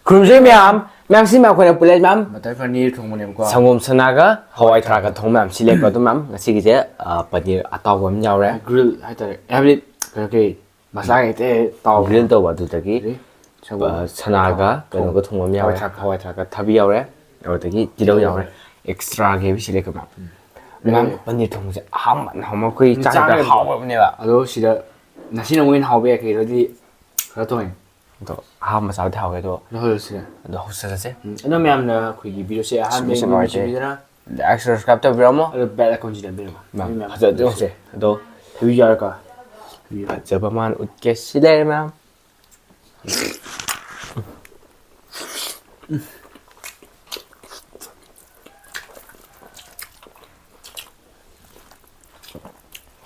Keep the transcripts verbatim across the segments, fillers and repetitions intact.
ꯈꯨꯔꯨꯝꯖꯔꯤ ꯃꯌꯥꯝ꯫ ꯃꯌꯥꯝ, ꯁꯤ ꯃꯌꯥꯝ ꯑꯩꯈꯣꯏꯅ ꯄꯨꯜꯂꯦ ꯃꯌꯥꯝ꯫ ꯃꯇꯔ ꯄꯅꯤꯔ ꯊꯣꯡꯕꯅꯦꯕꯀꯣ꯫ ꯁꯪꯒꯣꯝ ꯁꯅꯥꯒ ꯍꯋꯥꯏ ꯊ꯭ꯔꯥꯛꯀ ꯊꯣꯡꯕ ꯃꯌꯥꯝ ꯁꯤ ꯂꯩꯀꯣ꯫ ꯑꯗꯨ ꯃꯌꯥꯝ, ꯉꯁꯤꯒꯤꯁꯦ, ꯑ, ꯄꯅꯤꯔ ꯑꯇꯥꯎꯕ ꯑꯃ ꯌꯥꯎꯔꯦ꯫ ꯒ꯭ꯔꯤꯜ ꯍꯥꯏꯇꯥꯔꯦ꯫ ꯍꯥꯏꯕꯗꯤ ꯀꯩꯅꯣ, ꯀꯩ, ꯃꯁꯥꯒꯤ ꯍꯦꯛꯇ ꯇꯥꯎꯕ꯫ ꯒ꯭ꯔꯤꯜ ꯇꯧꯕ, ꯑꯗꯨꯗꯒꯤ, ꯑꯗꯩ ꯁꯪꯒꯣꯝ, ꯑ, ꯁꯅꯥꯒ ꯊꯥꯎ, ꯀꯩꯅꯣꯒ ꯊꯣꯡꯕ ꯑꯃ ꯍꯋꯥꯏ ꯌꯥꯎꯔꯦ꯫ ꯊ꯭ꯔꯥꯛ, ꯍꯋꯥꯏ ꯊ꯭ꯔꯥꯛꯀ ꯊꯥꯕꯤ ꯌꯥꯎꯔꯦ꯫ ꯑꯗꯨꯗꯒꯤ ꯇꯤꯜꯍꯧ ꯇꯤꯜꯍꯧ ꯌꯥꯎꯔꯦ꯫ ꯌꯥꯎꯔꯦ꯫ ꯑꯦꯛꯁꯇ꯭ꯔꯥꯒꯤ ꯁꯤ ꯂꯩꯀꯣ ꯃꯌꯥꯝ꯫ ꯎꯝ꯫ ꯃꯌꯥꯝ, ꯄꯅꯤꯔ ꯊꯣꯡꯕꯁꯦ ꯑꯍꯥꯟꯕ ꯍꯥꯎꯕ, ꯑꯩꯈꯣꯏ ꯎꯝ, ꯆꯥꯛ ꯆꯥꯔꯦ꯫ ꯍꯥꯎꯔꯕꯅꯦꯕ꯫ ꯑꯗꯣ ꯁꯤꯗ ꯉꯁꯤꯅ ꯑꯃꯨꯛ ꯍꯦꯟꯅ ꯍꯥꯎꯕ ꯌꯥꯏ, ꯀꯩꯒꯤꯅꯣꯗꯤ ꯈꯔ ꯊꯣꯡꯉꯦ꯫ ꯑꯗꯣ ꯑꯍꯥꯟꯕ ꯆꯥꯕꯗꯤ ꯍꯥꯎꯋꯦ, ꯑꯗꯣ ꯑꯗꯣ ꯍꯧꯖꯤꯛꯁꯦ꯫ ꯑꯗꯣ ꯍꯧꯖꯤꯛ ꯆꯠꯂꯁꯦ꯫ ꯎꯝ, ꯑꯗꯣ ꯃꯌꯥꯝꯅ ꯑꯩꯈꯣꯏꯒꯤ ꯚꯤꯗꯤꯑꯣꯁꯦ ꯑꯍꯥꯟꯕ ꯁꯤꯃꯁꯨ ꯌꯦꯡꯕꯤꯕ ꯅꯨꯡꯉꯥꯏꯇꯦ꯫ ꯅꯨꯡꯁꯤꯕꯤꯗꯅ Like, subscribe ꯇꯧꯕꯤꯔꯝꯃꯣ꯫ ꯑꯗꯣ bell icon ꯁꯤꯗ ꯅꯝꯕꯤꯔꯝꯃꯣ꯫ ꯃꯌꯥꯝ, ꯃꯌꯥꯝ ꯐꯖꯅ ꯌꯦꯡꯁꯦ꯫ ꯑꯗꯣ ꯊꯣꯏꯕꯤ ꯌꯥꯔꯀꯣ꯫ ꯐꯖꯕ ꯃꯥꯅ ꯎꯠꯀꯦ ꯁꯤ ꯂꯩꯔꯦ, ꯃꯌꯥꯝ꯫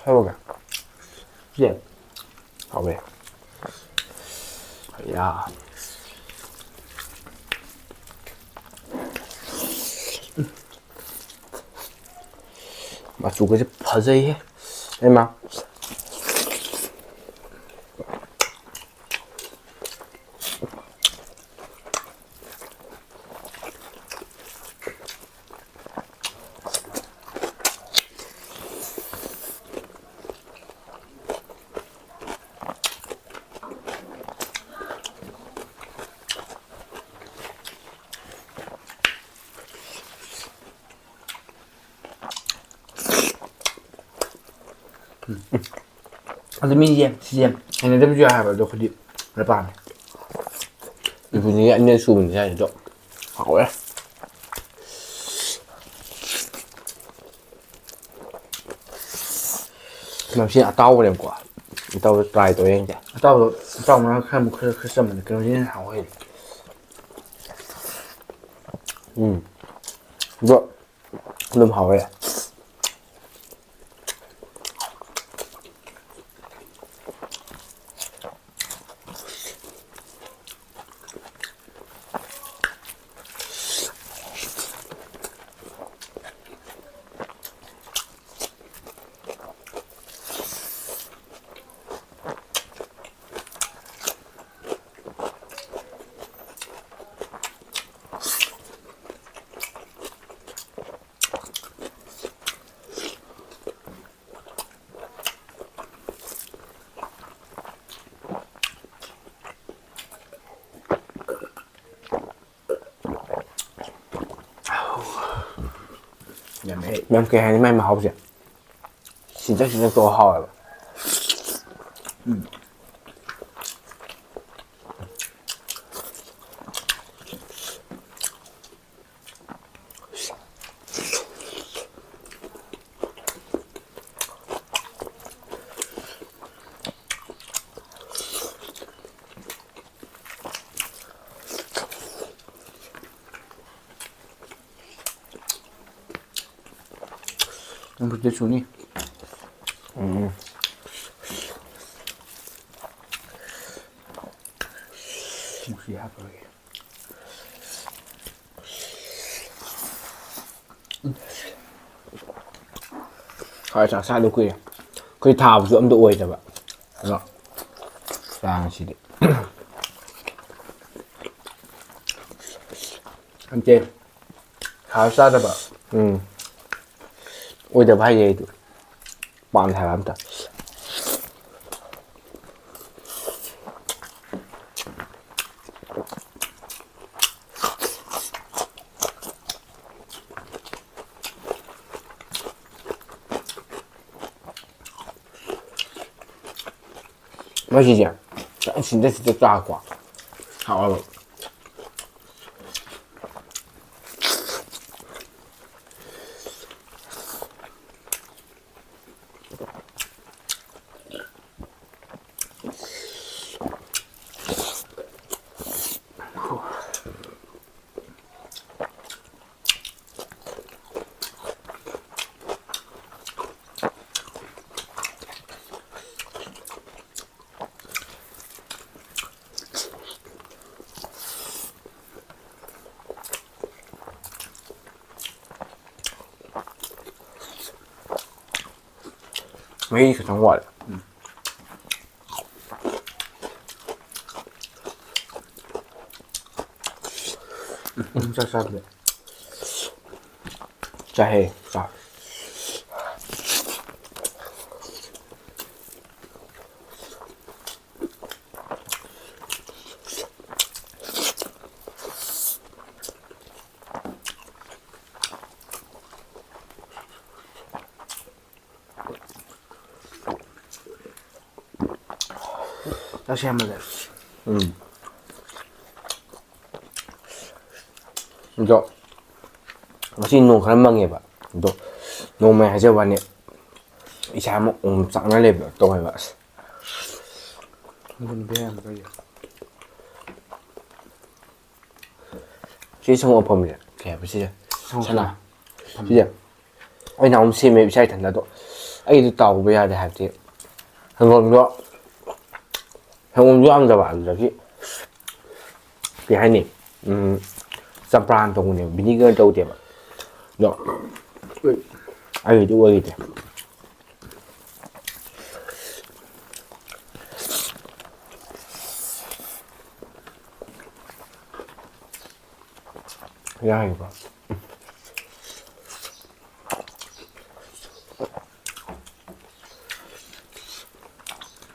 ꯍꯥꯎꯕ꯭ꯔꯥ? ꯁꯦ꯫ ꯍꯥꯎꯋꯦ꯫ ꯌꯥ꯫ ꯃꯆꯨꯒꯁꯦ ꯐꯖꯩꯍꯦ꯫ ꯍꯩꯃꯥ꯫ ꯑꯗꯨ ꯃꯤꯁꯦ ꯁꯤꯁꯦ ꯍꯩꯅꯗꯕꯁꯨ ꯌꯥꯎꯋꯦ ꯍꯥꯏꯕ, ꯑꯗꯣ ꯑꯩꯈꯣꯏꯗꯤ ꯂꯣꯏ ꯄꯥꯝꯃꯦ꯫ ꯏꯕꯨꯅꯤ ꯑꯅꯤꯔꯛ ꯁꯨꯕꯅꯤ ꯆꯥꯏꯁꯤꯗꯣ꯫ ꯍꯥꯎꯋꯦ꯫ ꯃꯁꯤ ꯑꯇꯥꯎꯕꯅꯦꯕꯀꯣ꯫ ꯑꯇꯥꯎꯕ try ꯇꯧꯔ ꯌꯦꯡꯁꯦ꯫ ꯑꯇꯥꯎꯕ, ꯑꯇꯥꯎꯕꯅ ꯈꯔ ꯑꯃꯨꯛ ꯈꯔ, ꯈꯔ ꯆꯝꯕꯅꯦ꯫ ꯀꯩꯅꯣꯁꯤꯅ ꯍꯦꯟꯅ ꯍꯥꯎꯋꯦ꯫ ꯎꯝ꯫ ꯑꯗꯣ ꯑꯗꯨꯝ ꯍꯥꯎꯋꯦ꯫ ꯌꯥꯝ ꯍꯩ꯫ ꯃꯌꯥꯝ ꯀꯩ ꯍꯥꯏꯅꯤ ꯃꯥꯏ ꯃꯍꯥꯎꯁꯦ? ꯁꯤꯟꯇꯛ ꯁꯤꯟꯇꯛ ꯇꯧꯔ ꯍꯥꯎꯋꯦꯕ꯫ ꯎꯝ꯫ ꯅꯪ ꯐꯨꯠꯇ ꯁꯨꯅꯤ꯫ ꯎꯝ꯫ ꯅꯨꯡꯁꯤ ꯍꯥꯞꯄꯒꯤ꯫ ꯍꯋꯥꯏ ꯊ꯭ꯔꯥꯛ ꯆꯥꯗ ꯀꯨꯏꯔꯦ꯫ ꯑꯩꯈꯣꯏ ꯊꯥꯕꯁꯨ ꯑꯝꯇ ꯑꯣꯏꯗꯕ꯫ ꯑꯗꯣ ꯆꯥ ꯉꯁꯤꯗꯤ꯫ ꯅꯠꯇꯦ꯫ ꯍꯥꯔ ꯆꯥꯗꯕ꯫ ꯎꯝ꯫ ꯑꯣꯏꯗꯕ ꯍꯥꯏꯁꯦ ꯑꯩꯗꯤ ꯄꯥꯝꯗꯦ ꯍꯥꯏꯕ ꯑꯝꯇ꯫ ꯃꯁꯤꯁꯦ ꯈꯤꯇꯪ ꯁꯤꯟꯗ ꯁꯤꯟꯗ ꯆꯥꯀꯣ꯫ ꯍꯥꯎꯋꯦꯕ꯫ ꯃꯍꯤ ꯈꯤꯇꯪ ꯋꯥꯠꯂꯦ꯫ ꯎꯝ, ꯆꯥꯛ ꯆꯥꯗ꯭ꯔꯦ꯫ ꯆꯥꯍꯦ ꯆꯥꯛ꯫ ꯆꯥꯛ ꯁꯦꯝꯕꯁꯦ꯫ ꯎꯝ꯫ ꯑꯗꯣ ꯉꯁꯤ ꯅꯣꯡ ꯈꯔ ꯃꯪꯉꯦꯕ꯫ ꯑꯗꯣ ꯅꯣꯡꯃꯪꯉꯦ ꯍꯥꯏꯖꯕ ꯋꯥꯅꯤ, ꯏꯁꯥ ꯑꯃ ꯑꯣꯝꯆꯥꯛꯅ ꯂꯩꯕꯗꯣ ꯇꯧꯋꯦꯕ꯫ ꯑꯁ꯫ ꯑꯗꯨꯅ ꯕꯦꯔꯥ ꯌꯥꯝ ꯀꯥꯏꯌꯦ꯫ ꯁꯤ ꯁꯪꯒꯣꯝ ꯑꯐꯝꯕꯁꯦ ꯀꯩ ꯍꯥꯏꯕ ꯁꯤꯁꯦ? ꯁꯪꯒꯣꯝ ꯁꯅꯥ꯫ ꯑꯐꯝꯕ꯫ ꯁꯤꯁꯦ ꯑꯩꯅ ꯑꯃꯨꯛ ꯁꯦꯝꯃꯦ ꯏꯁꯥ ꯏꯊꯟꯇ꯫ ꯑꯗꯣ ꯑꯩꯗꯤ ꯇꯥꯎꯕ ꯌꯥꯗꯦ ꯍꯥꯏꯕꯗꯤ ꯁꯪꯒꯣꯝꯗꯣ, ꯁꯪꯒꯣꯝꯁꯨ ꯌꯥꯝꯗꯕ, ꯑꯗꯨꯗꯒꯤ ꯀꯩ ꯍꯥꯏꯅꯤ, ꯎꯝ, ꯆꯝꯄ꯭ꯔꯥꯅ ꯇꯧꯕꯅꯦꯕ, ꯚꯤꯅꯤꯒꯔ ꯇꯧꯗꯦꯕ꯫ ꯑꯗꯣ ꯑꯩꯒꯤꯗꯤ ꯑꯣꯏꯈꯤꯗꯦ꯫ ꯌꯥꯏꯕ꯫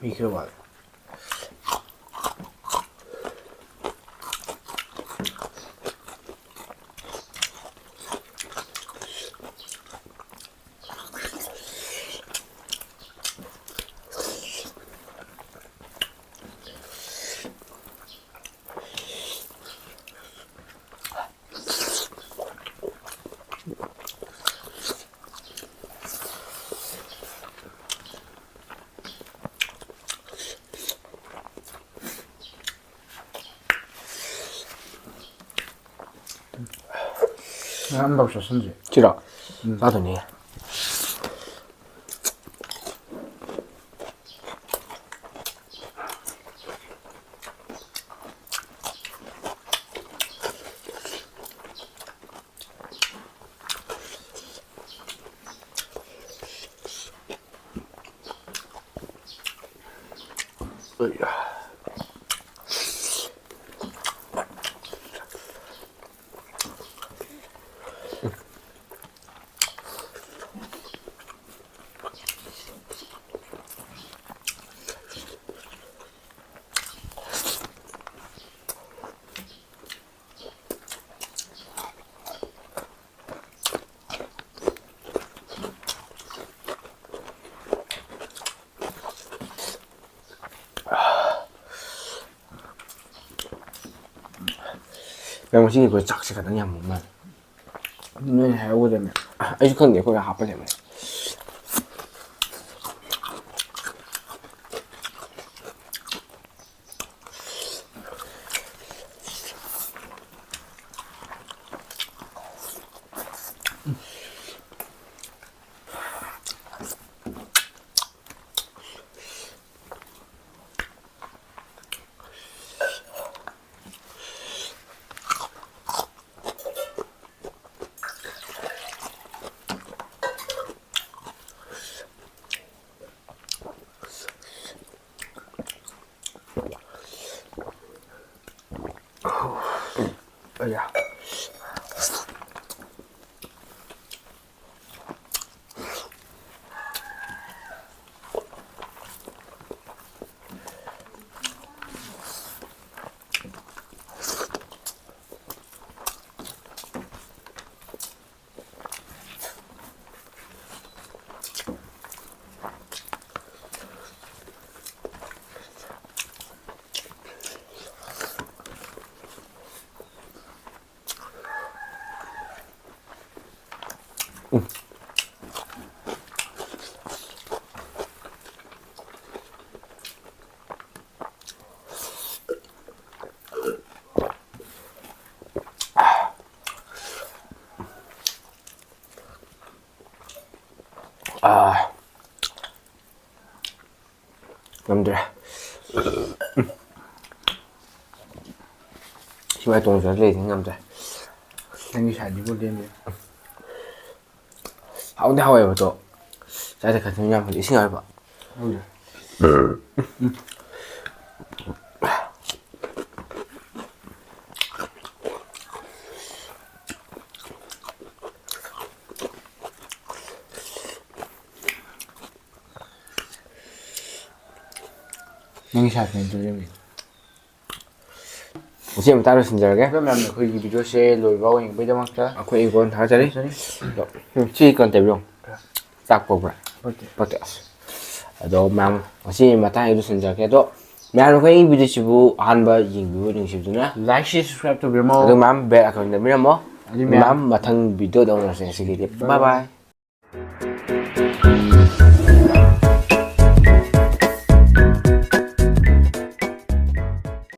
ꯃꯤ ꯈꯔ ꯋꯥꯠꯂꯦ꯫ ꯑꯝꯕꯧ ꯆꯥꯁꯤꯟꯁꯦ꯫ ꯁꯤꯔꯣ? ꯎꯝ꯫ ꯆꯥꯗꯣꯏꯅꯦ꯫ ꯅꯪ ꯉꯁꯤꯒꯤ ꯑꯩꯈꯣꯏ ꯆꯥꯛꯁꯦ ꯈꯇꯪ ꯌꯥꯝꯕ ꯃꯥꯜꯂꯦ꯫ ꯅꯣꯏꯅ ꯍꯥꯏꯍꯧꯒꯗꯕꯅꯦ꯫ ꯑꯩꯁꯨ ꯈꯪꯗꯦ, ꯑꯩꯈꯣꯏ ꯍꯥꯞꯄ ꯂꯩꯔꯝꯃꯦ꯫ ꯑꯌꯥ꯫ ꯉꯝꯗ꯭ꯔꯦ꯫ ꯁꯤꯃꯥꯏ ꯇꯣꯡꯖꯔ ꯂꯩꯗꯤ ꯉꯝꯗ꯭ꯔꯦ꯫ ꯅꯪꯒꯤ ꯁꯥꯏꯗꯤꯕꯨ ꯂꯦꯝꯃꯦ꯫ ꯍꯥꯎꯗꯤ ꯍꯥꯎꯋꯦꯕ ꯑꯗꯣ꯫ ꯆꯥꯗ ꯈꯛꯇꯪ ꯌꯥꯝ ꯐꯖꯩ꯫ ꯏꯁꯤꯡ ꯍꯥꯏꯕ꯫ ꯅꯪꯒꯤ ꯁꯥꯏꯗ ꯂꯦꯝꯃꯦ꯫ ꯃꯁꯤ ꯃꯇꯥꯡꯗ ꯂꯣꯏꯁꯤꯟꯖꯔꯒꯦ꯫ ꯑꯩꯈꯣꯏ ꯃꯌꯥꯝꯅ ꯑꯩꯈꯣꯏꯒꯤ ꯚꯤꯗꯤꯑꯣꯁꯦ ꯂꯣꯏꯕ ꯌꯦꯡꯕꯒꯤꯗꯃꯛꯇ ꯑꯩꯈꯣꯏ ꯏꯪꯈꯣꯜ ꯊꯥꯒꯠꯆꯔꯤ꯫ ꯊꯥꯒꯠꯆꯔꯤ꯫ ꯑꯗꯣ, ꯎꯝ, ꯁꯤ ꯀꯩꯅꯣ ꯇꯧꯕꯤꯌꯣ꯫ ꯆꯥꯛ ꯄꯣꯛꯄ꯭ꯔꯥ? ꯄꯣꯛꯇꯦ꯫ ꯄꯣꯛꯇꯦ꯫ ꯑꯁ꯫ ꯑꯗꯣ ꯃꯌꯥꯝ ꯉꯁꯤ ꯃꯇꯥꯡꯗ ꯂꯣꯏꯁꯤꯟꯖꯔꯒꯦ꯫ ꯑꯗꯣ ꯃꯌꯥꯝ ꯑꯩꯈꯣꯏ ꯚꯤꯗꯤꯑꯣꯁꯤꯕꯨ ꯑꯍꯥꯟꯕ ꯌꯦꯡꯕꯤꯕ ꯅꯨꯡꯁꯤꯕꯗꯨꯅ Like, share, subscribe ꯇꯧꯕꯤꯔꯝꯃꯣ꯫ ꯑꯗꯨ ꯃꯌꯥꯝ bell icon ꯅꯝꯕꯤꯔꯝꯃꯣ꯫ ꯑꯗꯨ ꯃꯌꯥꯝ ꯃꯌꯥꯝ ꯃꯊꯪ ꯚꯤꯗꯤꯑꯣꯗ ꯎꯅꯔꯁꯦ ꯉꯁꯤꯒꯤꯗꯤ꯫ Bye bye꯫